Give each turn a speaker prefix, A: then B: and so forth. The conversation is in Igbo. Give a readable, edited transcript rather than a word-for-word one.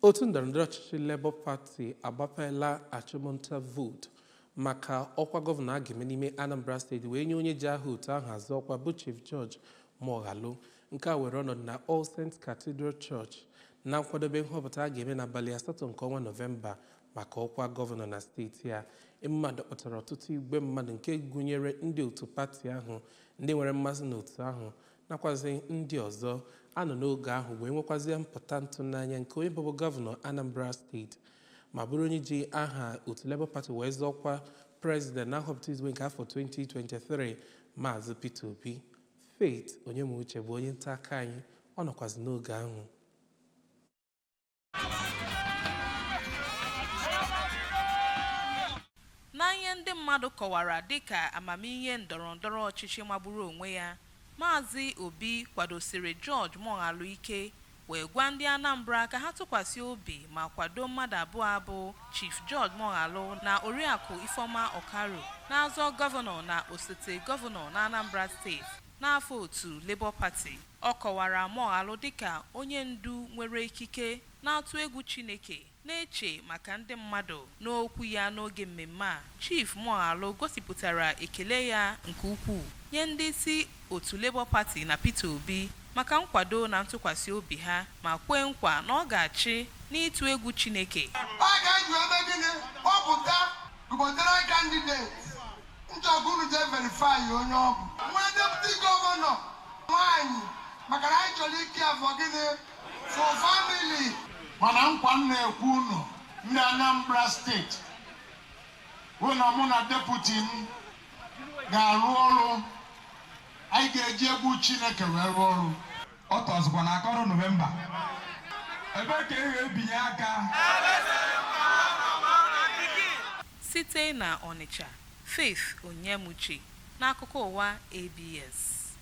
A: Otu ndọrọndọrọ ọchịchị Labour Party agbapela achụmnta vootu maka ọkwa gọvanọ a ga-eme n'ime Anambra Steeti wee nye onye ji aha otu ahụ azọ ọkwa bụ Chief George Moghalu. Nke a were ọnọdụ na All Saints Cathedral Church na nkwadobe nhọpụta a ga-eme n'abalị 8 nke ọnwa Nọvemba maka ọkwa gọvanọ na steeti a. Emume a dọkpụtara ọtụtụ igwe mmadụ nke gụnyere ndị otu pati ahụ, ndị nwere mmasị n'otu ahụ nakwazi ndị ọzọ anọ n'oge ahụ, wee nwekwazie mpụta ntụnanya nke onye bụbu gọvanọ Anambra Steeti ma bụrụ onye ji aha otu Labour Party wee zọọkwa prezident na nhọpụta izugbe nke afọ 2023, Maazị Peter Obi. Faith Onyemuche bụ onye nta aka anyị, ọ nọkwazi n'oge ahụ.
B: Na ihe ndị mmadụ kọwara dịka amamihe ndọrọ ndọrọ ọchịchị magburu onwe ya, Maazị Obi kwadosiri George Moghalu ike wee gwa ndị Anambra ka ha tụkwasị obi ma kwado mmadụ abụọ bụ Chief George Moghalu na Oriakụ Ifeoma Okaru na-azọ gọvanọ na osote gọvanọ na Anambra Steeti n'afọ otu Labour Party. Ọ kọwara Moghalu dịka onye ndu nwere ikike, na-atụ egwu Chineke, na-eche maka ndị mmadụ. N'okwu ya n'oge mmemme a, Chief Moghalu gosipụtara ekele ya nke ukwuu nye ndị isi otu Labour Party na Peter Obi maka nkwado na ntụkwasị obi ha, ma kwee nkwa na ọ ga-achị n'ịtụ egwu Chineke.
C: A ga-eji eme gịnị? Kpọpụta gubernatorial candidate nchọgụ unu jee verify onye ọ bụ. Nwee deputy gọvanọ nwaanyị, maka na anyị chọrọ ike afọ gịnị for family.
D: Mana nkwa m na-ekwu unu ndị Anambra Steeti bụ na mụ na deputy m ga-arụ ọrụ. Anyị ga-eji egwu Chineke wee rụọ ọrụ.
E: Ọ tọzikwa na akọrọ Nọvemba ebe ka e ga-ebinye aka.
B: Site na Ọnịcha, Faith Onyemuche n'akụkọ ụwa ABS.